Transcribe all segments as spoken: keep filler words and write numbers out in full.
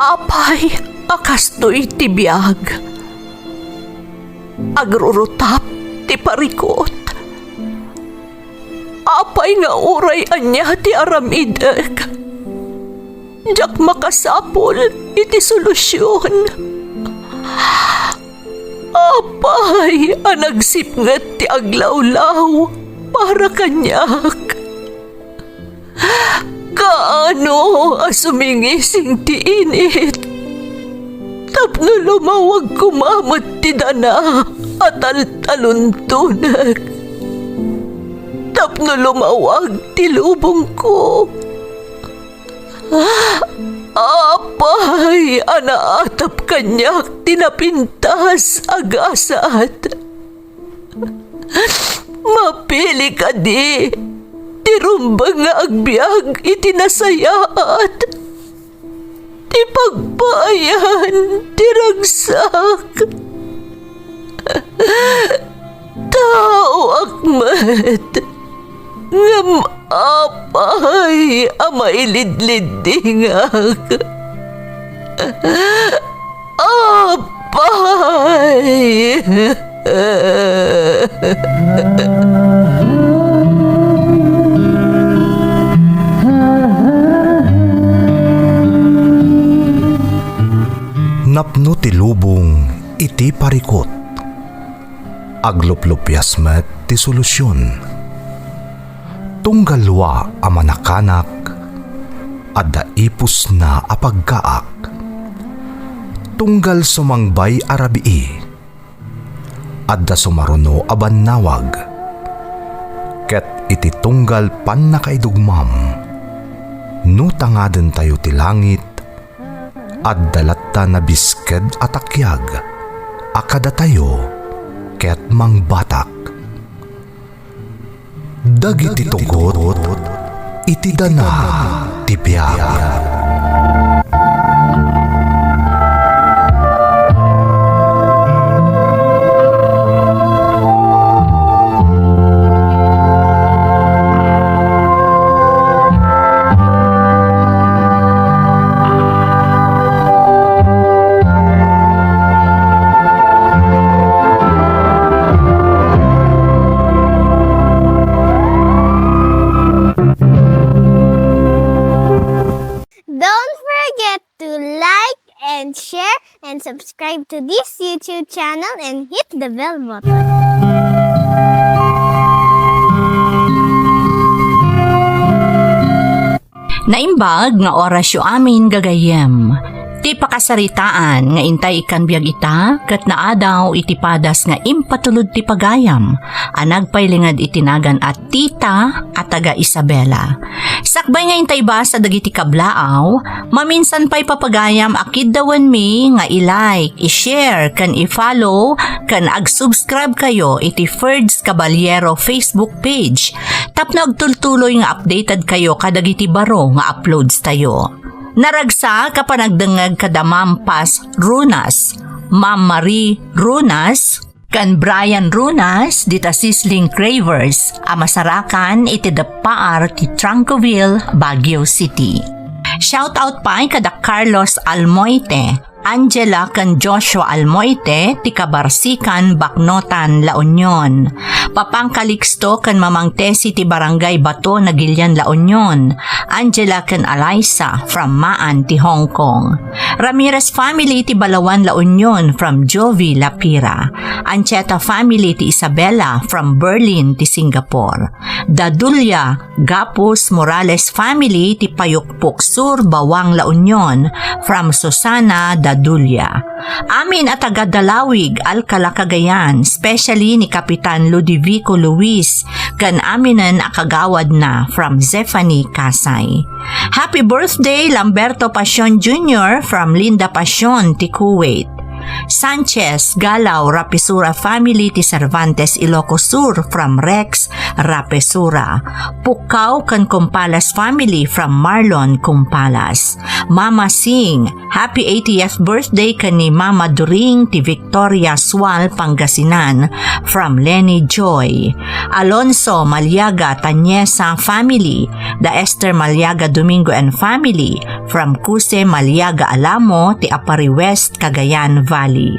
Apay a kastoy ti biag? Agrurutap ti parikut. Apay nga uray ania ti aramidek, diak makasapul iti solusion. Apay a nagsipnget ti aglawlaw para kaniak? Kaano a sumingising ti init tapno lumawag koma met ti dana a taltaluntonek, tapno lumawag ti lubongko? Apay a naatap kaniak ti napintas a gasat? Mapili kadi ti rumbeng nga agbiag iti nasayaat, ti pagpaayan ti ragsak? Taoak met, ngem apay a mailidliddingak? Apay! Napno ti lubong iti parikut. Agluplupias met ti solusion. Tunggal wa a manakanak, adda ipusna a pagkaak. Tunggal sumangbay a rabii, adda sumaruno a bannawag. Ket iti tunggal pannakaidugmam, no tangadentayo ti langit, adda latta nabisked a takiag a kadatayo ket mangbatak. Dagiti tugot iti dana ti biag. Don't forget to like and share and subscribe to this YouTube channel and hit the bell button. Naimbag nga orasyo amin, gagayyem. Ti pakasaritaan nga intay ikkan biag ita ket naadaw iti padas nga impatulod ti pagayam a nagpailinged iti nagan a Tita a taga Isabela. Sakbay nga intay ibasa dagiti kablaaw, maminsan pay papagayam a kiddawenmi nga i-like, i-share, ken i-follow, ken ag-subscribe kayo iti Ferds Caballero Facebook page tapno agtultuloy nga updated kayo kadagiti baro nga uploads tayo. Naragsak a panagdengngeg kada Ma'am Paz Runas, Ma'am Marie Runas, ken Brian Runas dita Sisling Cravers a masarakan iti deppaar ti Trancoville, Baguio City. Shout out pay kada Carlos Almoite, Angela ken Joshua Almoite ti Kabarsikan, Baknotan, La Union. Papang Calixto ken Mamang Tessie ti Barangay Bato, Nagilian, La Union. Angela ken Alaisa from Maan ti Hong Kong. Ramirez family ti Balawan, La Union from Jovi Lapira. Ancheta family ti Isabela from Berlin ti Singapore. Dadulia, Gapus Morales family ti Payukpok Sur, Bawang, La Union, from Susana Dadulia. Amin a taga Dalawig, Alcala, Cagayan, specially ni Kapitan Ludovico Luis, ken aminen a kagawadna from Zephanie Kasay. Happy birthday, Lamberto Pasion Junior from Linda Pasion ti Kuwait. Sanchez Galaw Rapisura family ti Cervantes, Ilocos Sur, from Rex Rapesura. Pukkaw ken Kumpalas family from Marlon Kumpalas. Mama Sing, happy eightieth birthday ken ni Mama During ti Victoria, Sual, Pangasinan, from Lenny Joy. Alonso Maliaga Tanyesa family, da Esther Maliaga Domingo and family, from Cuse Maliaga Alamo ti Aparri West, Cagayan Valley.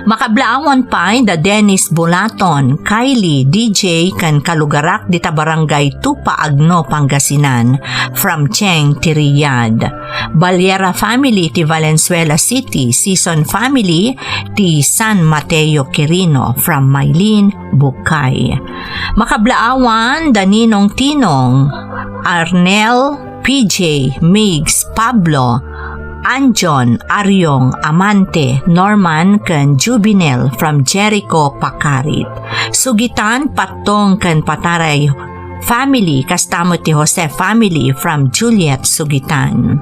Makablaawan pay da Dennis Bulaton, Kylie, D J, ken kalugarak dita Barangay Tupa Agno, Pangasinan, from Cheng ti Riyadh. Baliera family ti Valenzuela City, Season family ti San Mateo Quirino, from Mylene Bukay. Makablaawan da Ninong Tinong, Arnel, P J, Migs, Pablo, Anjon, Ariong, Amante, Norman, ken Juvenile from Jericho, Pakarit. Sugitan, Pattong, ken Pataray family, kasta met ti Jose family from Juliet Sugitan.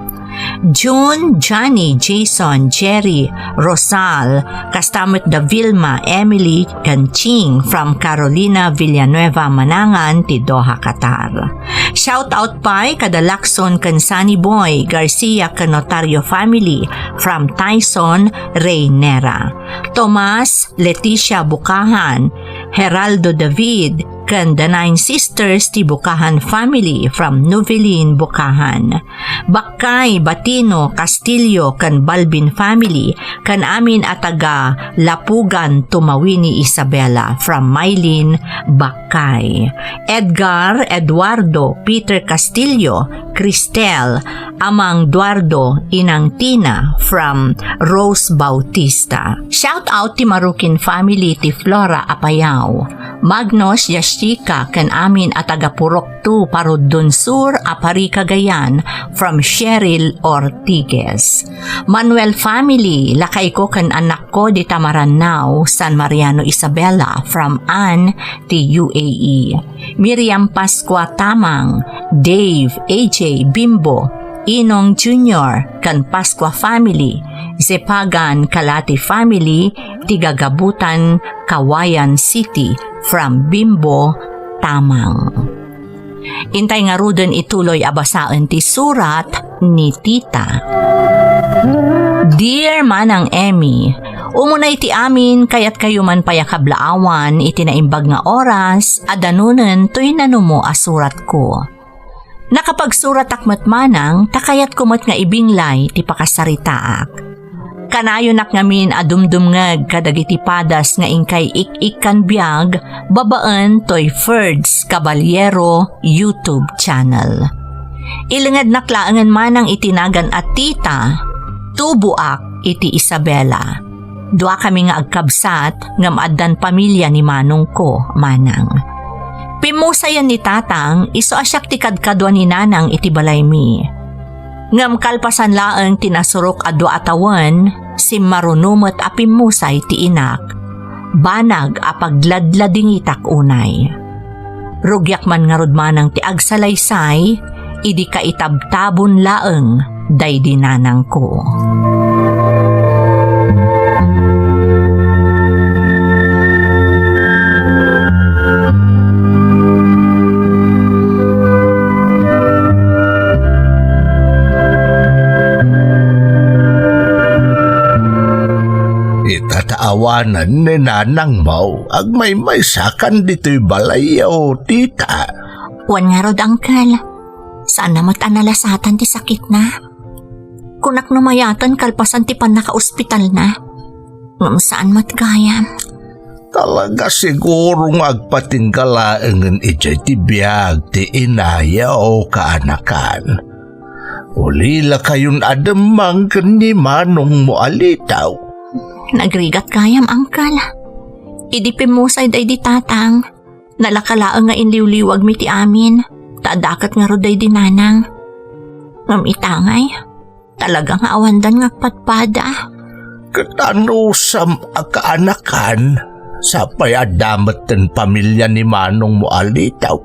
June, Johnny, Jason, Jerry, Rosal, kasta met da Vilma, Emily, ken Ching from Carolina Villanueva Manangan ti Doha, Qatar. Shout out pay kada Lacson ken Sunny Boy Garcia ken Notario family from Tyson, Reynera. Tomas, Leticia Bukahan, Geraldo David, ken the Nine Sisters ti Bukahan family from Novelin, Bukahan. Bakkay, Batino, Castillo, ken Balbin family, ken amin a taga Lapugan, Tumawini, Isabela, from Mylene Bakkay. Edgar, Eduardo, Peter Castillo, Cristel, Amang Duardo, Inang Tina, from Rose Bautista. Shout out ti Marukin family ti Flora Apayao. Magnus Yashika ken amin a taga Purok two, Parudon Sur, Aparri, Cagayan, from Cheryl Ortiguez. Manuel family, lakayko ken annakko dita Maranao, San Mariano, Isabela, from Ann ti U A E. Miriam Pascua Tamang, Dave, A J, Bimbo, Inong Junior, ken Pascua family, Zepagan Kalati family, ti Gagabutan, Cauayan City, from Bimbo Tamang. Intay ngaruden ituloy a basaen ti surat ni Tita. Dear Manang Emmy, umuna iti amin, kayatkayo man pay a kablaawan iti naimbag nga oras a danunen toy nanumo a suratko. Nakapagsuratak met manang ta kayatko met nga ibinglay ti pakasaritaak. Kanayonak ngamin a dumdumngeg kadagiti padas nga inkay ik-ikkan biag babaen toy Ferds Caballero YouTube channel. Ilingednak laengen manang iti nagan a Tita, tuboak iti Isabela. Duakami nga agkabsat ngem addan pamilia ni manongko, manang. Pimmusayen ni tatang, isu a siak ti kadkadua ni nanang iti balaymi. Ngem kalpasan laeng ti nasurok a dua a tawen, simmaruno met a pimmusay ti inak. Banag a pagladladingitak unay. Rugiak man ngarud manang ti agsalaysay idi kaitabtabon laeng daydi nanangko. Ita ta awanen ni nanangmo, agmaymaysakan ditoy balayyo, tita. Wen ngarud, uncle. Saan na met a nalasatan ti sakitna. Kunak no mayaten kalpasan ti pannakaospitalna. Ngem saan met gayam. Talaga siguro nga agpatingga laengen idiay ti biag ti inayo, kaanakan. Ulilakayon a demmang ken ni manongmo a litaw. Nagrigat gayam, uncle. Idi pimmusay daydi tatang, nalaka laeng nga inliwliwagmi ti amin, ta adda ket ngarud daydi nanang. Ngem ita ngay, talaga nga awandan nga agpadpada. Ket anusam a kaanakan, sapay adda metten pamilia ni manongmo a litaw,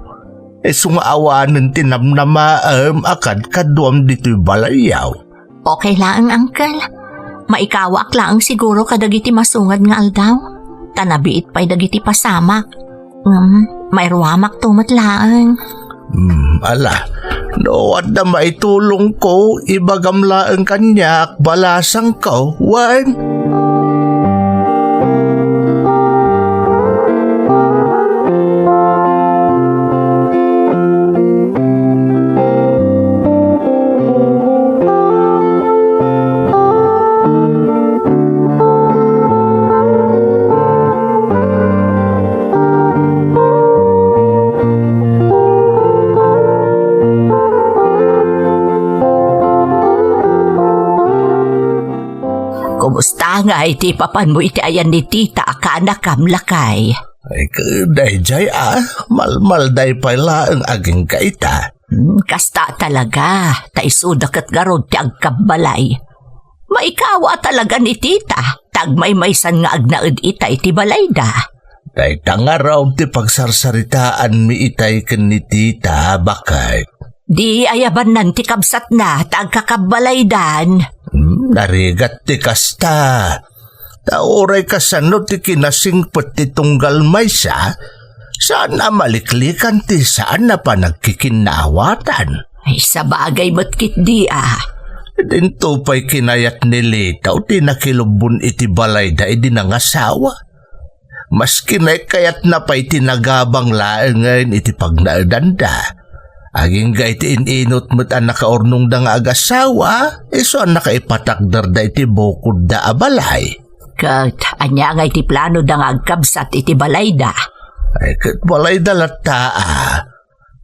isu nga awanen ti namnamaem a kadkaduam ditoy balayyo. Okay laeng, uncle. Maikawaak laeng siguro kadagiti masungad nga aldaw, ta nabiit pay dagiti pasamak. Ngem, mairuamakto met laeng. Hmm, ala, no adda maitulongko, ibagam laeng kaniak, balasangko, wen? Kumusta ngay ti ipapanmo iti ayan ni tita a kaanakam, lakay? Ay, ket daydiay a, malmalday pay laeng agingga ita. Hmm, kasta talaga, ta isuda ket ngarud ti agkabbalay. Maikawa talaga ni tita, ta agmaymaysan nga agnaed ita iti balayda. Dayta ngarud ti pagsarsaritaanmi itay ken ni tita, baket. Di ayabannan ti kabsatna ta agkakabbalaydan. Hmm, narigat ti kasta. Ta uray kasano ti kinasingpet ti tunggal maysa, saan a maliklikan ti saan a panagkikinnaawatan. Ay, sabagay met ketdi a. Dinto pay kinayat ni Lito ti nakilubbon iti balayda idi nangasawa. Maski naikayatna pay ti nagabang laengen iti pagnaedanda. Agingga iti in-inut met a nakaurnongda nga agasawa, isu a nakaipatakderda iti bukodda a balay. Ket ania ngay ti planoda nga agkabsat iti balayda? Ay, ket balayda latta a.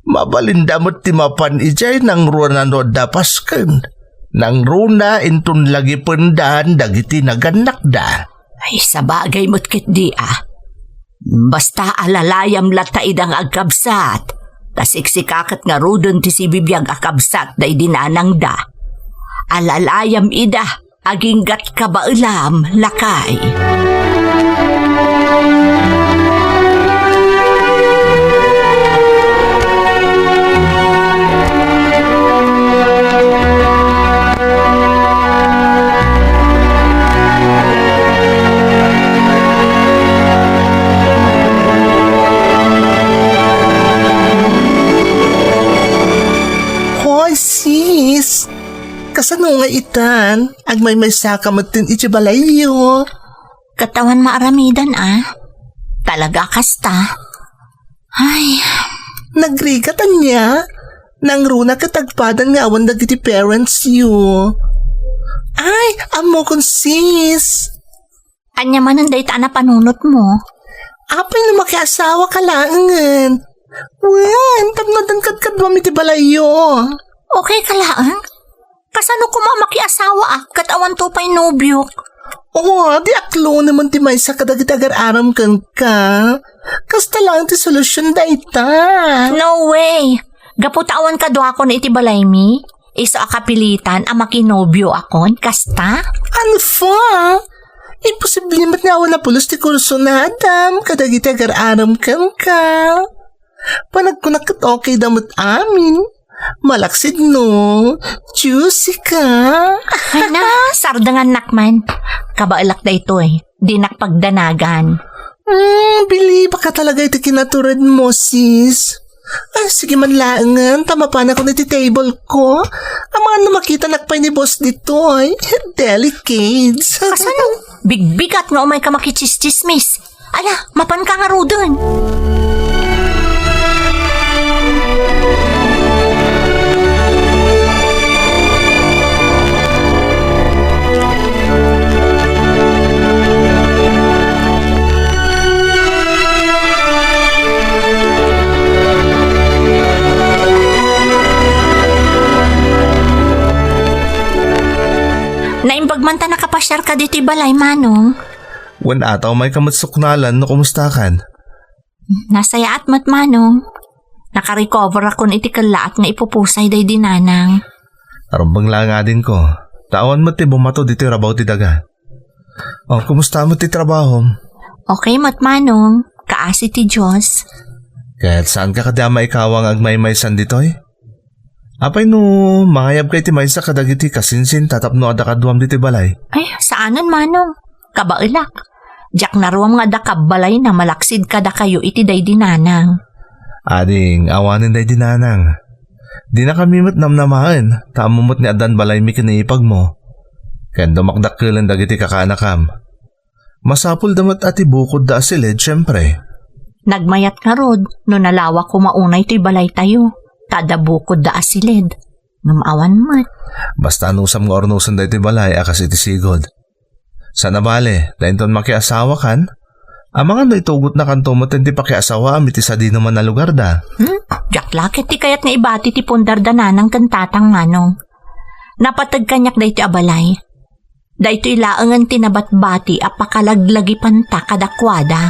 Mabalinda met ti mapan idiay nangruna no adda pasken. Nangruna inton lagipendan dagiti nagannakda. Ay, sabagay met ketdi a. Basta alalayam latta ida nga agkabsat, ta siksika ket ngaruden ti sibibiag a kabsatda idi nanangda. Alalayam ida, aginggat kabaelam, lakay. Hoy, sis! Kasano nga itan? Agmaymaysa ka met iti balayyo. Ket awan maaramidan a. Talaga kasta. Ay. Nagrigat ania? Nangruna ket agpadan nga awan dagiti parents yo. Ay, ammokon, sis. Ania manen dayta a napanunotmo? Apay no makiasawa ka laengen? Wen, tapno addan kadkaduam iti balayyo. Okay ka laeng? Kasano koma makiasawaak ket awanto pay nobiok? Oh, di aklonen ti maysa kadagiti agar-aram kenka. Kasta laeng ti solusion dayta. No way! Gapu ta awan kaduakon iti balaymi, isu a kapilitan a makinobioakon, kasta? Ano fa? Imposible met nga awan a pulos ti kursunadam kadagiti agar-aram kenka. Panagkunak ket okay da met amin. Malaksid no, juicy ka. Ay na, sardengannak man. Kabaelak daytoy. Dinak pagdanagan. Hmm, bilibak ka talaga iti kinatured mo, sis. Ay, sige man laengen, ta mapanakon iti table ko. Amangan no makitanak pay ni boss ditoy. Delicate. Kasano? Bigbigat nga umay ka makichischismis. Ala, mapan ka ngaruden. Naimbag man ta nakapasiarka ditoy balay, Manong. Wen, ataw, may ka met suknalan no kumustakan. Nasayaat met, Manong. Nakarecoverakon iti kellaat nga ipupusay daydi nanang. Arumbeng laeng adingko. Ta awan met ti bumato ditoy rabaw ti daga. Oh, kumusta met ti trabahom? Okay met, Manong. Kaasi ti Dios. Ket saan ka kadi a maikawa nga agmaymaysan ditoy? Apay no mangayabka iti maysa kadagiti kasinsinta tapno adda kaduam ditoy balay? Ay, saanen, Manong. Kabaelak. Diak naruam nga adda kabbalayna malaksid kadakayo iti daydi nanang. Ading, awanen daydi nanang. Dinakami met namnamaen, ta ammom met nga addan balaymi ken ipagmo. Ken dumakdakkelen dagiti kakaanakam. Masapulda met a ti bukodda a siled, siempre. Nagmayat ngarud no nalawa koma unay toy balaytayo, ta adda bukodda a siled. Ngem awan met. Basta anusam nga urnosen daytoy balay a kas iti sigud. Saan a bale, ta inton makiasawakan, amangan no itugotnakanto met ti pakiasawaam iti sadinoman a lugarda. Hmm? Diak la ket ti kayat nga ibati ti pundarda nanang ken tatang, Manong. Napateg kaniak daytoy a balay. Daytoy laengen ti nabatbati a pakalaglagipanta kadakuada.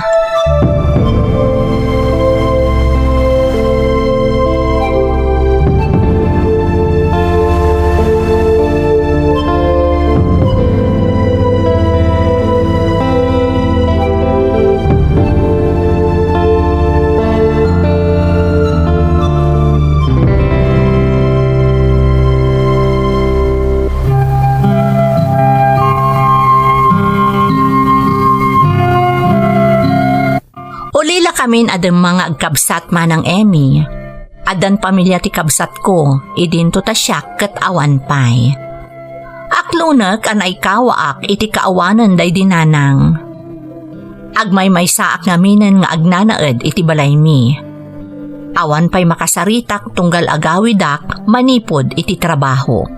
Ulila kamin a dimma nga agkabsat, Manang Emmy. Addan pamilia ti kabsatko, idinto ta siak ket awan pay. Aklonek a naikawaak iti kaawanen daydi nanang. Agmaymaysaak ngaminen nga agnanaed iti balaymi. Awan pay makasaritak tunggal agawidak manipud iti trabahok.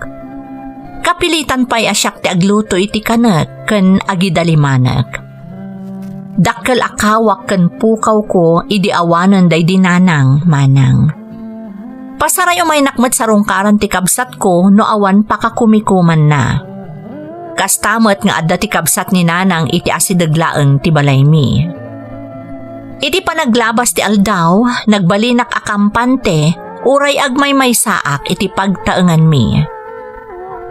Kapilitan pay a siak ti agluto iti kanek ken agidalimanek. Dakkel a kawak ken pukawko idi awanen daydi nanang, Manang. Pasaray umaynak met sarungkaran ti kabsatko no awan pakakumikumanna. Kasta met nga adda ti kabsat ni Nanang iti asideg laeng ti balaymi. Iti panaglabas ti aldaw, nagbalinak a kampante uray agmaymaysaak iti pagtaenganmi.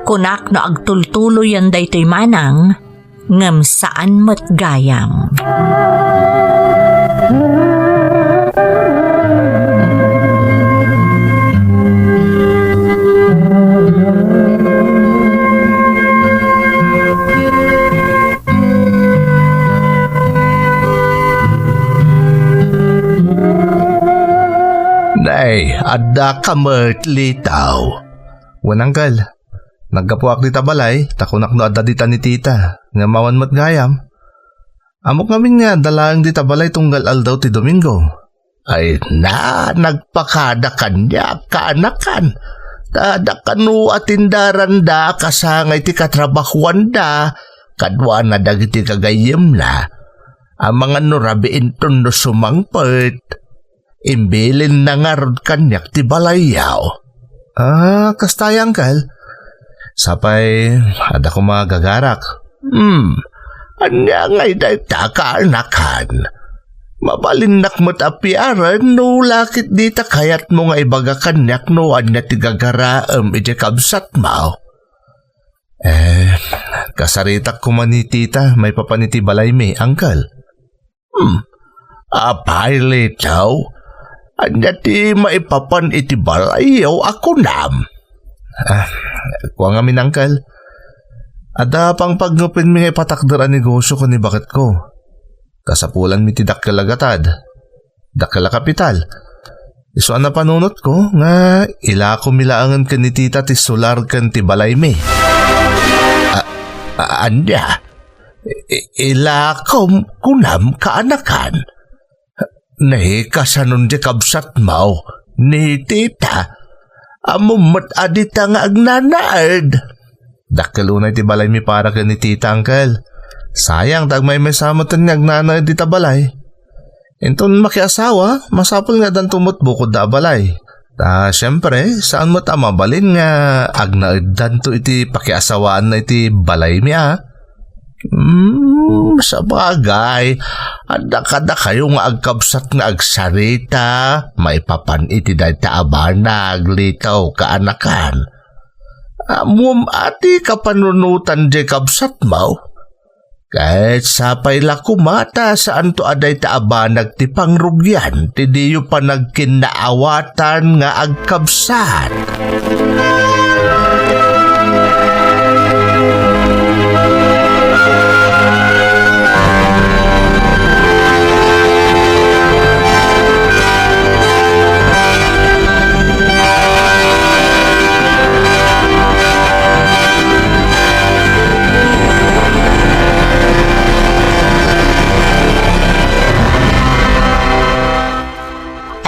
Kunak no agtultuloyen daytoy, Manang, ngem saan met gayam. Nay, adda ka met, Litaw. Wen, Uncle. Naggapuak dita balay, ta kunak no adda dita ni tita, ngem awan met gayam. Ammok ngamin nga adda laeng dita balay tunggal aldaw ti Domingo. Ay na, nagpakada kaniak, kaanakan. Ta adda kano a tindaranda a kasangay ti katrabahuanda, kaduana dagiti gagayyemna. Amangan no rabii inton no sumangpet. Imbilinna ngarud kaniak ti balayyo. Ah, kasta, Uncle. Sapay, adda koma gagarak. Hmm, ania ngay dayta, kaanakan? Mabalinnak met a piaren no la ket dita kayatmo nga ibaga kaniak no ania ti gagaraem iti kabsatmo. Eh, kasaritak koma ni tita maipapan iti balaymi, Uncle. Hmm. Apay, Litaw, ania ti maipapan iti balayyo a kunam? Ah, kua ngamin, Uncle. Adda pangpagngepnmi nga ipatakder a negosio ken ni baketko. Kasapulanmi ti dakkel a gatad, dakkel a kapital. Isu a napanunotko nga ilakomi laengen ken ni tita ti solar ken ti balaymi. A-, a-, ania? I-, ilakom, kunam, kaanakan? Nahikasanon ti kabsatmo, ni tita. Ammom met a dita nga agnanaed. Dakkel unay ti balaymi para ken ni tita, Uncle. Sayang ta agmaymaysa metten nga agnanaed dita balay. Inton makiasawa, masapul nga addanto met bukodda a balay. Ta, siempre, saan met a mabalin nga agnaeddanto iti pakiasawaanna iti balaymi a. Hmm, sabagay, adda kadakayo nga agkabsat nga agsarita maipapan iti dayta a banag, Litaw, kaanakan. Ammom a ti kapanunotan diay kabsatmo? Ket sapay la koma ta saanto a dayta a banag ti pangrugian ti diyo panagkinnaawatan nga agkabsat.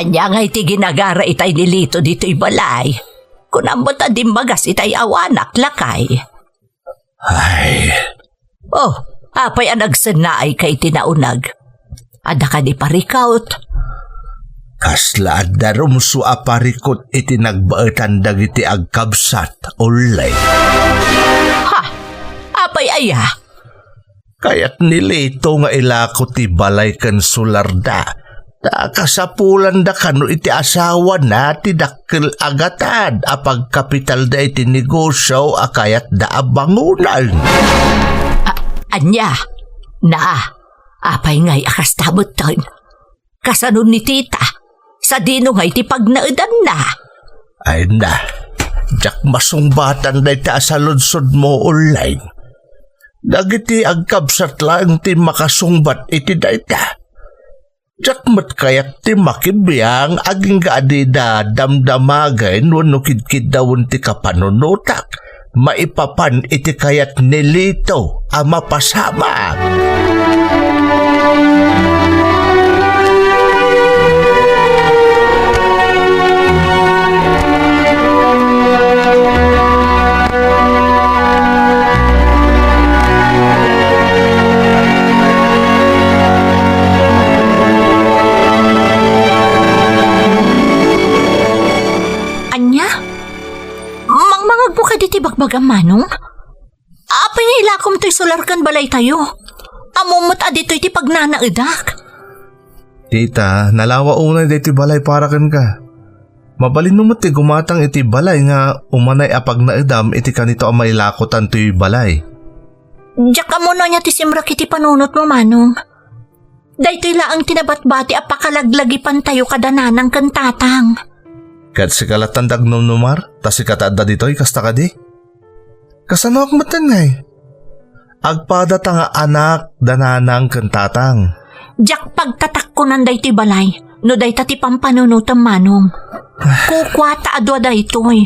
Ania ngay ti ginagara itay ni Lito ditoy balay? Kunam met a dimmagas itay awanak, lakay. Ay. Oh, apay a nagsennaayka iti naunag? Adda kadi parikut? Kasla adda rumsua a parikut iti nagbaetan dagiti agkabsat, ullay. Ha? Apay aya? Kayat ni Lito nga ilako ti balay ken solarda. Ta kasapulanda kano iti asawana ti dakkel a gatad a pagkapitalda iti negosio a kayatda a bangonan. A-, ania? Na, apay ngay a kasta metten? Kasano ni tita? Sadino ngay ti pagnaedanna? Ay na, diak masungbatan dayta a saludsodmo, ullay. Dagiti agkabsat laeng ti makasungbat iti dayta. Diak met kayat ti makibiang agingga a dida damdamagen wenno kidkiddawen ti kapanunotak maipapan iti kayat ni Lito a mapasamak. Ania? Mangmangegmo kadi ti bagbagam, Manong? Apay nga ilakom toy solar ken balaytayo? Ammom met a ditoy ti pagnanaedak. Tita, nalawa unay daytoy balay para kenka. Mabalinmo met ti gumatang iti balay nga umanay a pagnaedam iti kanito a mailakotan toy balay. Diak ammo no ania ti simrek iti panunotmo, Manong. Daytoy laeng ti nabatbati a pakalaglagipantayo kada nanang ken tatang. Ket sika lattan ti agnumnumar, ta sika ti adda ditoy, kasta kadi? Kasanoak metten ngay? Agpadata nga anak da nanang ken tatang. Diak pagtatakkonan daytoy balay no dayta ti pampanunotem, Manong. Kukua ta adu a daytoy.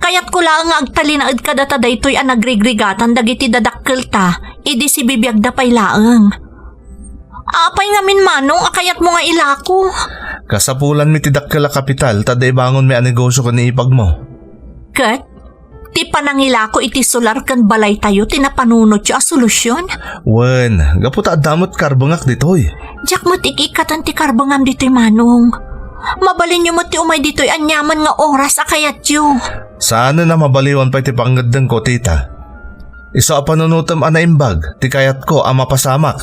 Kayatko laeng nga agtalinaed kadata daytoy a nagrigrigatan dagiti dadakkelta idi sibibiagda pay laeng. Apay ngamin, Manong, a kayatmo nga ilako? Kasapulanmi ti dakkel a kapital ta adda ibangonmi a negosio ken ni ipagmo. Ket ti panangilako iti solar ken balaytayo ti napanunotyo a solusion? Wen, gapu ta adda met karbengak ditoy. Diak met ik-ikkatan ti karbengam ditoy, Manong. Mabalinyo met ti umay ditoy aniaman nga oras a kayatyo. Saanen a mabaliwan pay ti pangngeddengko, tita. Isu a panunotem a naimbag ti kayatko a mapasamak.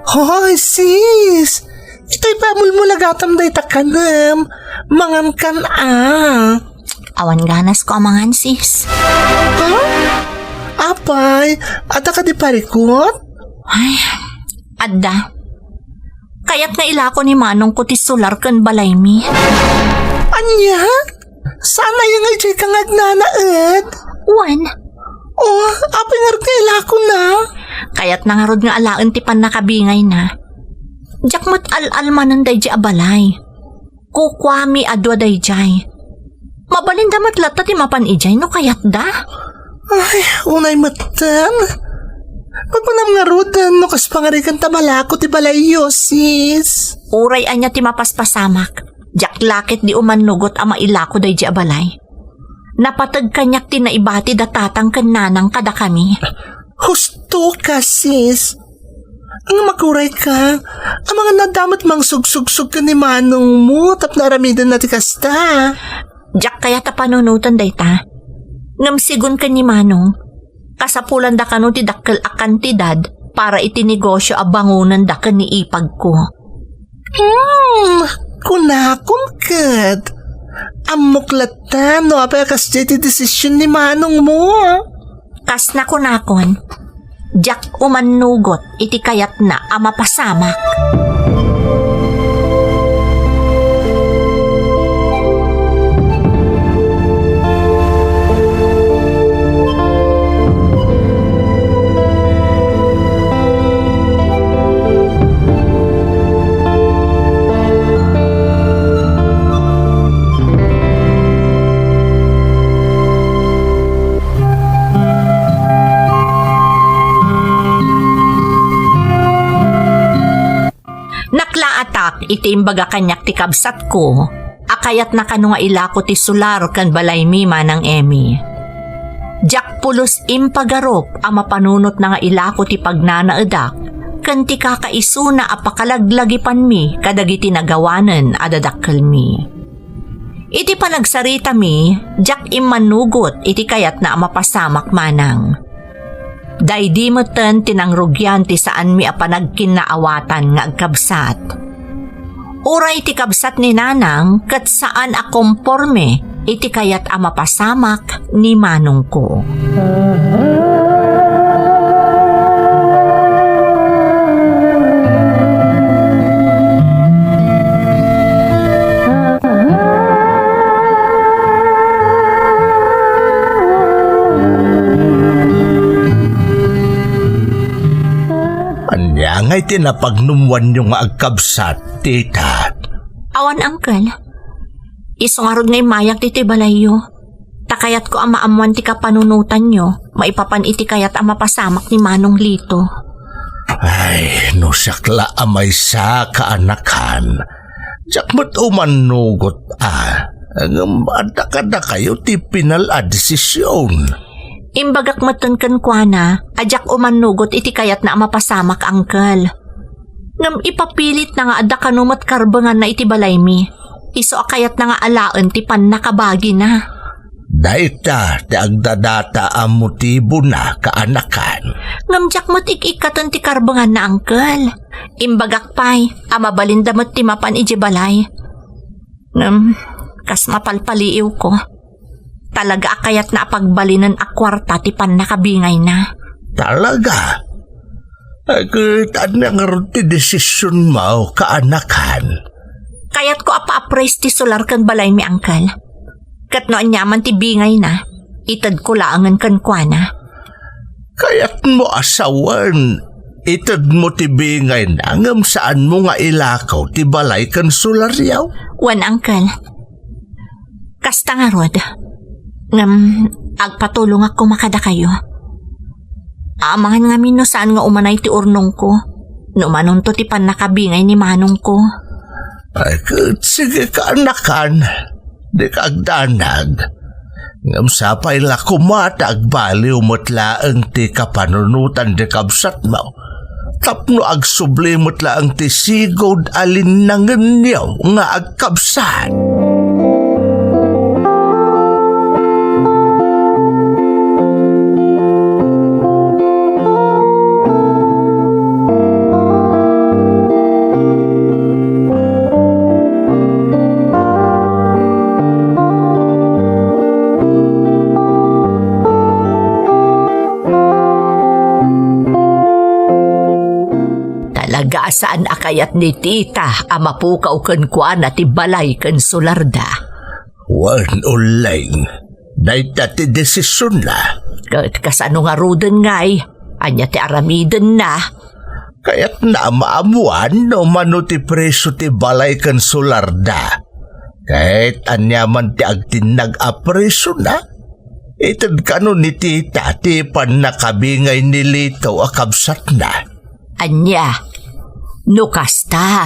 Hoy, sis! Itay pay a mulmulagatam dayta kanem. Mangankan a. Awan ganasko a mangan, sis. Ha? Apay, adda kadi parikut? Ay, adda. Kayat nga ilako ni manongko ti solar ken balaymi. Ania? Saan aya nga idiay ka nga agnanaed? Wen. Oh, apay ngarud nga ilakona? Kayatna ngarud nga alaen ti pannakabingayna. Diak met al-almanen daydiay a balay. Kukuami a dua daydiay. Mabalinda met latta ti mapan idiay no kayatda. Ay, unay metten. Papanam ngaruden no kas pangarigan ta malako ti balayyo, sis. Uray ania ti mapaspasamak, diak la ketdi umannugot a mailako daydiay a balay. Napateg kaniak ti naibati da tatang ken nanang kadakami. Husto ka, sis. Ngem agurayka, amangan no adda met mangsugsugsog ken ni manongmo tapno aramidenna ti kasta. Diak kayat a panunoten dayta. Ngem sigun ken ni Manong, kasapulanda kano ti dakkel a kantidad para iti negosio a bangonenda ken ni ipagko. Hmm, kunakom ket. Ammok latta no apay a kasdiay ti desision ni manongmo. Kas nakunakon, diak umannugot iti kayatna a mapasamak. Naklaatak iti imbaga kaniak ti kabsatko a kayatna kano nga ilako ti solar ken balaymi, Manang Emmy. Diak pulos impagarup a mapanunotna nga ilako ti pagnanaedak ken ti kakaisuna a pakalaglagipanmi kadagiti nagawanen a dadakkelmi. Iti panagsaritami, diak immanugot iti kayatna a mapasamak manang. Daydi metten ti nangrugian ti saanmi a panagkinnaawatan nga agkabsat. Uray ti kabsat ni Nanang ket saan a komporme iti kayat a mapasamak ni manongko. Ania ngay ti napagnumwanyo nga agkabsat, tita? Awan, uncle. Isu ngarud nga immayak ditoy balayyo. Ta kayatko a maammoan ti kapanunotanyo maipapan iti kayat a mapasamak ni Manong Lito. Ay, no siak la a maysa, kaanakan, diak met umannugot a. Ngem adda kadakayo ti pinal a desisyon. Imbagak metten kenkuana a diak umannugot iti kayatna a mapasamak, uncle. Ngem ipapilitna nga adda kano met karbenganna iti balaymi. Isu a kayatna nga alaen ti pannakabagina. Dayta ti agdadata a motibona, kaanakan. Ngem diak met ik-ikkaten ti karbenganna, uncle. Imbagak pay a mabalinda met ti mapan idiay balay. Ngem, kas mapalpaliiwko, talaga a kayatna a pagbalinen a kuarta ti pannakabingayna. Talaga? Ay, ket ania ngarud ti desisionmo, kaanakan? Kayatko a pa-appraise ti solar ken balaymi, uncle. Ket no aniaman ti bingayna, itedko laengen kenkuana. Kayatmo a sawen, itedmo ti bingayna ngem saanmo nga ilako ti balay ken solaryo? Wen, uncle. Kasta ngarud. Ngem agpatulongak koma kadakayo. Amangan ngamin no saan nga umanay ti urnongko, no umanonto ti pannakabingay ni manongko. Ay, ket sige, kaanakan. Dika agdanag. Ngem sapay la koma ta agbaliw met laeng ti kapanunotan ti kabsatmo, tapno agsubli met laeng ti sigud a linnangenyo nga agkabsat. Talaga a saan a kayat ni tita a mapukaw kenkuana ti balay ken solarda. Wen, ulleng, dayta ti desisionna. Ket kasano ngaruden ngay? Ania ti aramidenna? Kayatna a maammoan no mano ti presio ti balay ken solarda. Ket aniaman ti agtinnag a presiona, ited kano ni tita ti pannakabingay ni Lito a kabsatna. Ania? No kasta,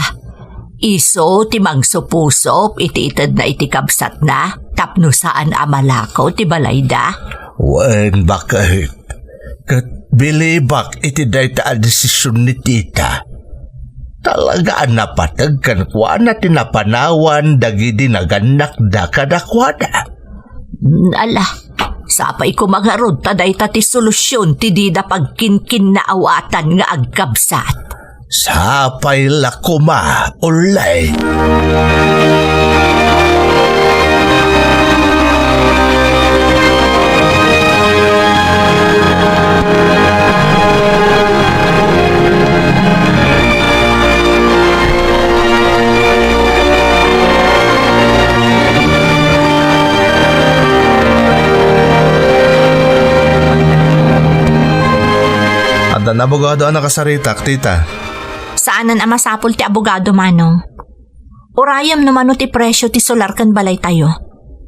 isu ti mangsupusop iti itedna iti kabsatna tapno saan a malako ti balayda? Wen, baket. Ket Bilibak iti dayta a desision ni tita. Talaga a napateg kenkuana ti napanawan dagidi nagannakda kadakuada. Ala, sapay koma ngarud ta dayta ti solusion ti dida pagkinkinnaawatan nga agkabsat. Sapay la koma, ullay. Adda abogado a nakasaritak, tita. Saanen a masapul ti abogado, Manong. Urayem no mano ti presio ti solar ken balaytayo.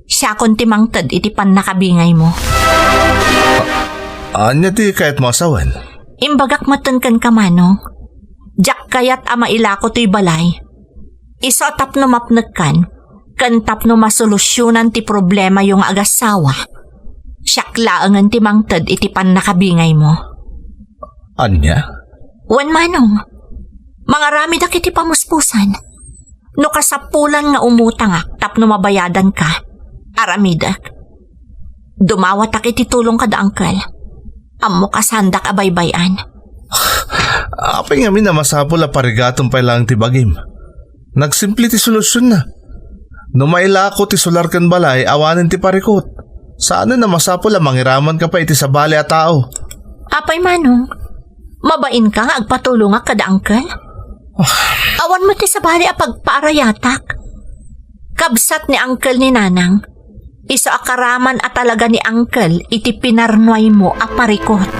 Siakon ti mangted iti pannakabingaymo. A-, ania ti kayatmo a sawen? Imbagak metten kenka, Manong. Diak kayat a mailako toy balay. Isu a tapno mapnekkan, ken tapno masolusionan ti problemayo nga agassawa, siak laengen ti mangted iti pannakabingaymo. Ania? Wen, Manong, mangaramidak iti pamuspusan. No kasapulan nga umutangak tapno mabayadanka, aramidek. Dumawatak iti tulong kada angkel. Ammok a saandak a baybay-an. Apay ngamin a masapul a parigatom pay laeng ti bagim? Nagsimple ti solutionna. No mailako ti solar ken balay, awanen ti parikut. Saanen a masapul a mangiramanka pay iti sabali a tao. Apay, Manong, mabainka nga agpatulongak kada angkel? Awan met ti sabali a pagpaarayatak. Kabsat ni angkel ni Nanang, isu a karaman a talaga ni angkel iti pinarnuaymo a parikut.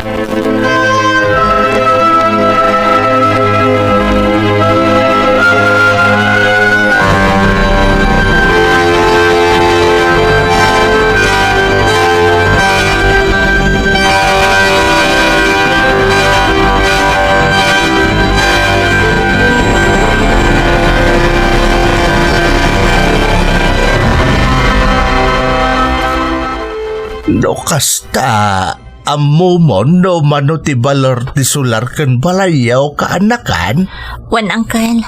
No kasta, ammomon no mano ti balor ti solar ken balayyo, kaanakan? Wen, angkel.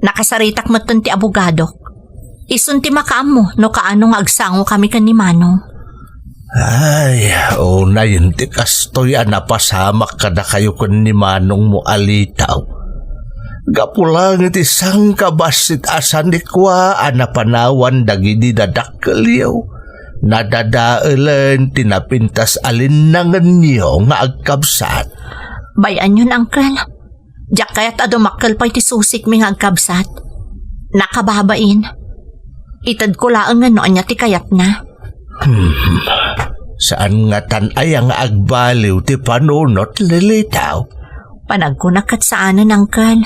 Nakasaritak metten ti abogadok. Isun ti makaammo no kaano nga agsangokami ken ni Manong. Ay, unayen ti kastoy a napasamak kadakayo ken ni Manongmo a Litaw. Gapu laeng iti sangkabassit a sanikua a napanawan dagidi dadakkelyo, nadadaelen ti napintas a linnangenyo nga agkabsat. Bay-anyon, angkel. Diak kayat a dumakkel pay ti susikmi nga agkabsat. Nakababain. Itedko laengen no ania ti kayatna. Hmm. Saan ngatan aya nga agbaliw ti panunot, Lilitaw? Panagkunak ket saanen, angkel.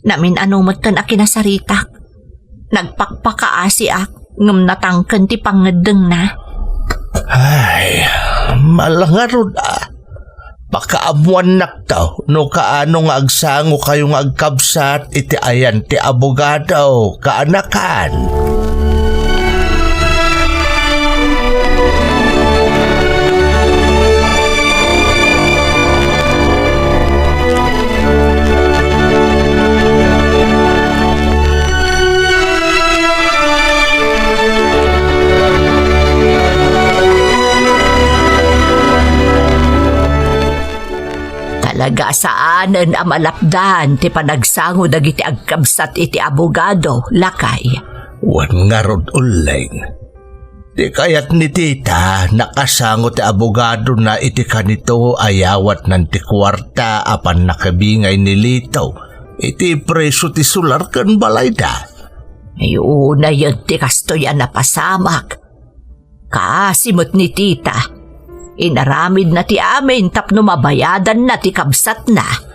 Namin-ano metten a kinasaritak. Nagpakpakaasiak, ngem natangken ti pangngeddengna. Ay, mala ngarud a. Pakaammuannakto no kaano nga agsangokayo nga agkabsat iti ayan ti abogado, kaanakan. Talaga saanen a malapdan ti panagsango dagiti agkabsat iti abogado, lakay. Wen ngarud, ulleng. Ti kayat ni tita, nakasango ti abogadona iti kanito a yawatnan ti kuarta a pannakabingay ni Lito iti presio ti solar ken balayda. Ay, unayen ti kastoy a napasamak. Kaasi met ni tita. Inaramidna ti amin tapno mabayadanna ti kabsatna.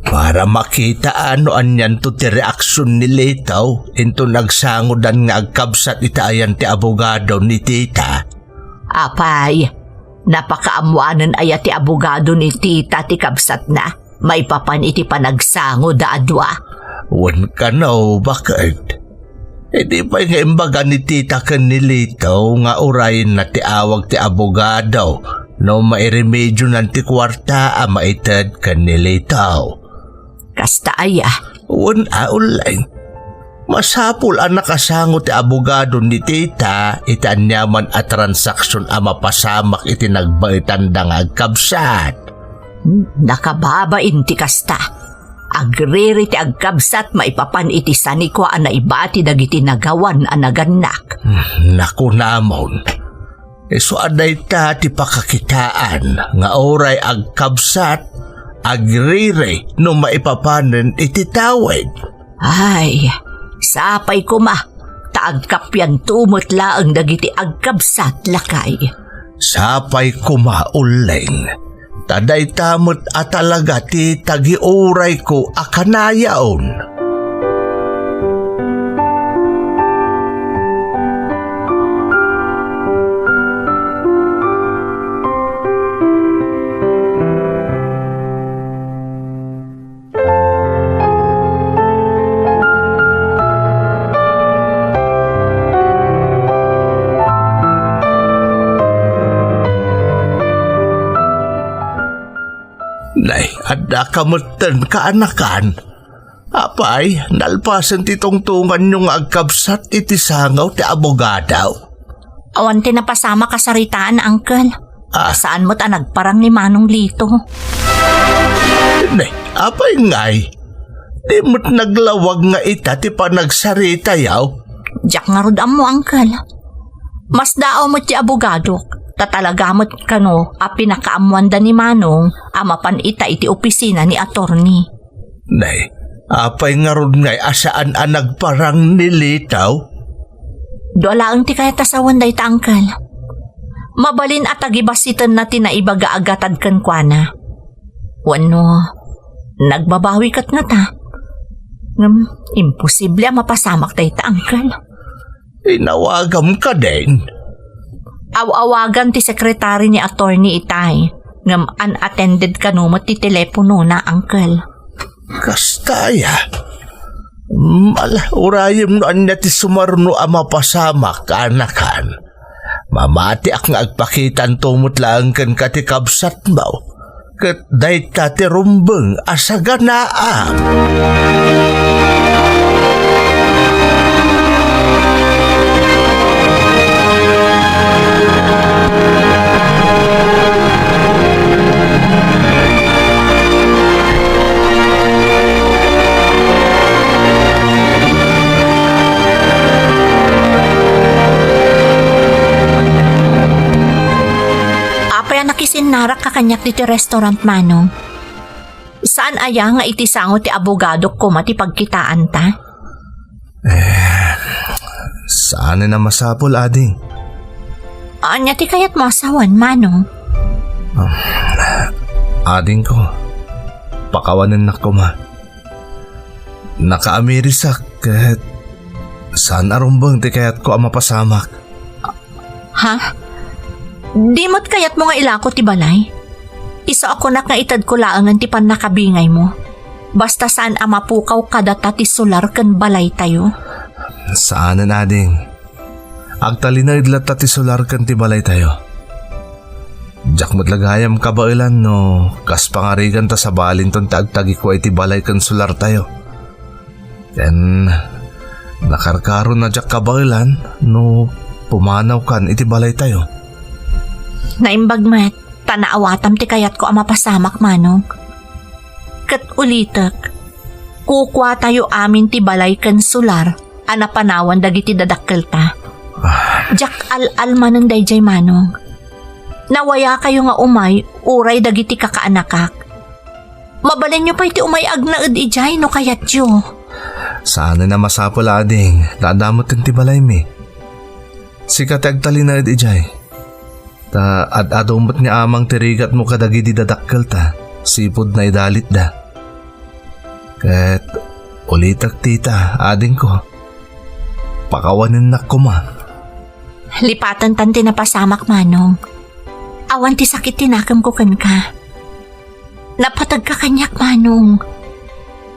Para makitaan no anianto ti reaksion ni Lito, inton agsangodan nga agkabsat iti ayan ti abogado ni tita. Apay, napakaammoanen aya ti abogado ni tita ti kabsatna maipapan iti panagsangoda a dua? Wen kano, baket. Idi pay nga imbaga ni tita ken ni Lito nga urayenna ti awag ti abogado no mairemedionan ti kuarta a maited ken ni Lito. Kasta aya? Wen a, Ulleng. Masapul a nakasango ti abogado ni tita iti aniaman a transaksion a mapasamak iti nagbaetanda nga agkabsat. Hmm, nakababain ti kasta. Agriri ti agkabsat maipapan iti sanikua a naibati dagiti nagawan a nagannak. Hmm, nakunamon. Isu a dayta ti pakakitaan nga uray agkabsat, agriri no maipapanen iti tawid. Ay, sapay koma, ta agkapianto met laeng dagiti agkabsat, lakay. Sapay koma, Ulleng, ta dayta met a talaga ti tagiurayko a kanayon. Nay, adda ka metten kaanakan. Apay, nalpasen ti tungtunganyo nga agkabsat iti sango ti abogado? Awan ti napasamak a saritaan, Uncle. Ah. Saan met a nagparang ni Manong Lito. Ne, apay ngay? Di met naglawag nga ita ti panagsaritayo? Diak ngarud ammo, Uncle. Masdaaw met ti abogadok, ta talaga met kano a pinakaammoanda ni Manong a mapan ita iti opisina ni attorney. Nay, apay ngarud ngay a saan a nagparang ni Lito? Dua laeng ti kayat a sawen dayta, Uncle. Mabalin a tagibasitenna ti naibaga a gatad kenkuana. Wenno, nagbabawi ket ngata. Ngem, imposible a mapasamak dayta, Uncle. Inawagam kadin? Aw-awagan ti sekretary ni attorney itay, ngem unattended kano met ti teleponona, Uncle. Kasta aya? Mala, urayem no ania ti sumaruno a mapasamak, kaanakan. Mamatiak nga agpakitanto met laeng kenka ti kabsatmo. Ket dayta ti rumbeng a saganaam. Apay a nakisinnarak ka kaniak ditoy restaurant, Manong? Saan aya nga iti sango ti abogadok koma ti pagkitaanta? Eh, saanen a masapul, ading. Ania ti kayatmo a sawen, Manong? Ah, adingko, pakawanennak koma. Nakaamirisak ket saan a rumbeng ti kayatko a mapasamak. Ha? Di met kayatmo nga ilako ti balay? Isu a kunak nga itedko laengen ti pannakabingaymo. Basta saan a mapukaw kadata ti solar ken balaytayo. Saanen, ading. Agtalinaed latta ti solar ken ti balaytayo. Diak met la gayam kabaelan no kas pangarigan ta sabalinton ti agtagikua iti balay ken solartayo. Ken nakarkaron a diak kabaelan no pumanawkan iti balaytayo. Naimbag met, ta naawatam ti kayatko a mapasamak, Manong. Ket ulitek, kukuatayo amin ti balay ken solar a napanawan dagiti dadakkelta. Ah. Diak al-al manen daydiay, Manong. Nawayakayo nga umay uray dagiti kakaanakak. Mabalinyo pay ti umay agnaed idiay no kayatyo. Saanen a masapul, ading, ta adda met ti balaymi. Sika ti agtalinaed idiay. Ta ad-adu met nga amang ti rigatmo kadagidi dadakkelta, sipud naidalitda. Ket ulitek, tita, adingko, pakawanennak koma. Lipatentan ti napasamak, Manong. Awan ti sakit ti nakemko kenka. Napategka kaniak, Manong.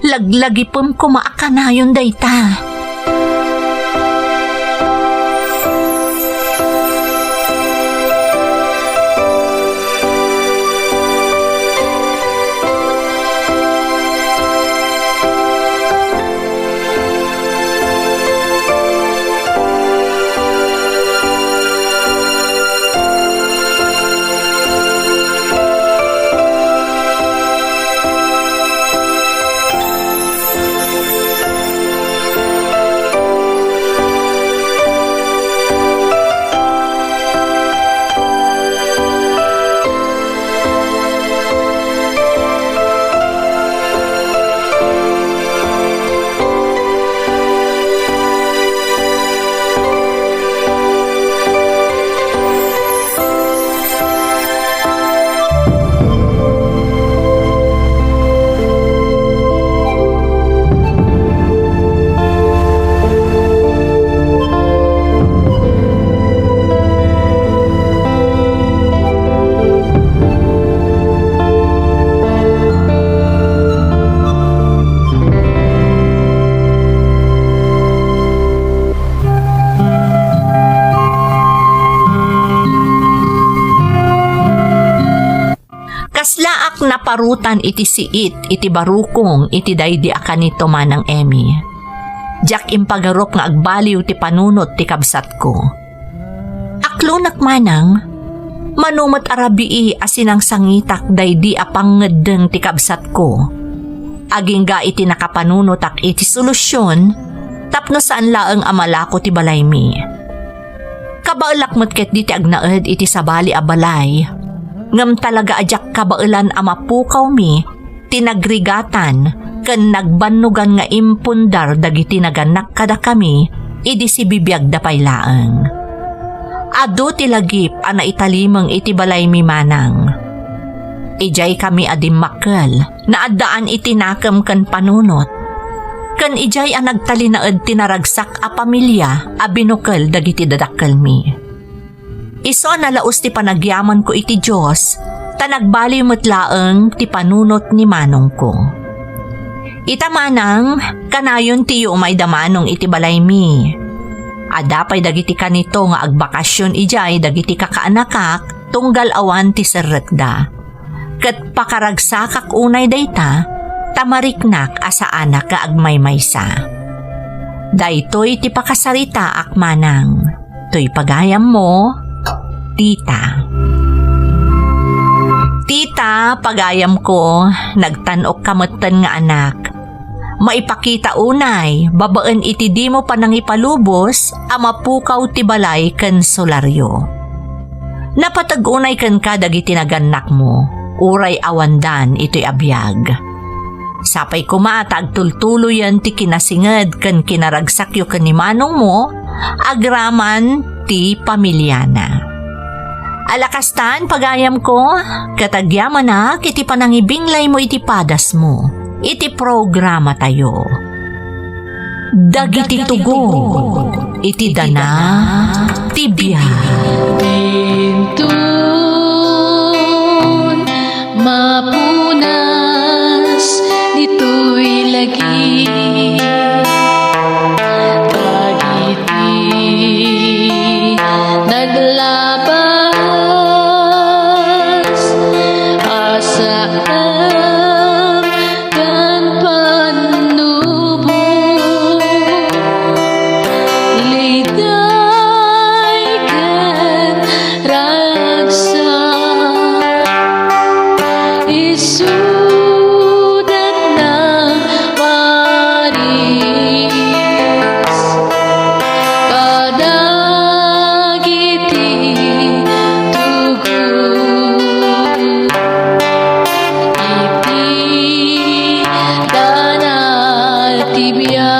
Laglagipem koma a kanayon dayta. Laak naparutan iti siit iti barukong iti daydi a kanito, Manang Emmy. Diak impagarup nga agbaliw ti panunot ti kabsatko. Aklonak, Manang, mano met a rabii a sinangsangitak daydi a pangngeddeng ti kabsatko. Agingga iti nakapanunotak iti solusion tapno saan laeng a malako ti balaymi. Kabaelak met ketdi ti agnaed iti sabali a balay, ngem talaga a diak kabaelan a mapukawmi ti nagrigatan ken nagbannogan nga impundar dagiti nagannak kadakami idi sibibiagda pay laeng. Adu ti lagip a naitalimeng iti balaymi, Manang. Idiay kami a dimmakkel, naaddaan iti nakem ken panunot, ken idiay a nagtalinaed ti naragsak a pamilia a binukel dagiti dadakkelmi. Isu a nalaus ti panagyamanko iti Dios, ta nagbaliw met laeng ti panunot ni manongko. Ita, Manang, kanayon ti yuumayda manong iti balaymi. Adda pay dagiti kanito nga agbakasyon idiay dagiti kakaanakak tunggal awan ti serrekda. Ket pakaragsakak unay dayta, ta mariknak a saanak nga agmaymaysa. Daytoy ti pakasaritaak, Manang. Toy pagayammo, Tita. Tita, pagayamko, nagtan-okka metten nga anak. Maipakita unay, babaen iti dimo panangipalubos a mapukaw ti balay ken solaryo. Napateg unay kenka dagiti nagannakmo, uray awandan itoy a biag. Sapay koma ta agtultuloyen ti kinasinged ken kinaragsakyo ken ni manongmo, agraman ti pamiliana. Ala kastan, pagayamko, ket agyamanak iti panangibinglaymo iti padasmo iti programatayo. Dagiti tugot iti dana ti biag. Inton mapunas ditoy lagi, dagiti naglabas a saan ken pannubo, liday ken ragsak, isudat na maris kadagiti tugot iti dana ti biag.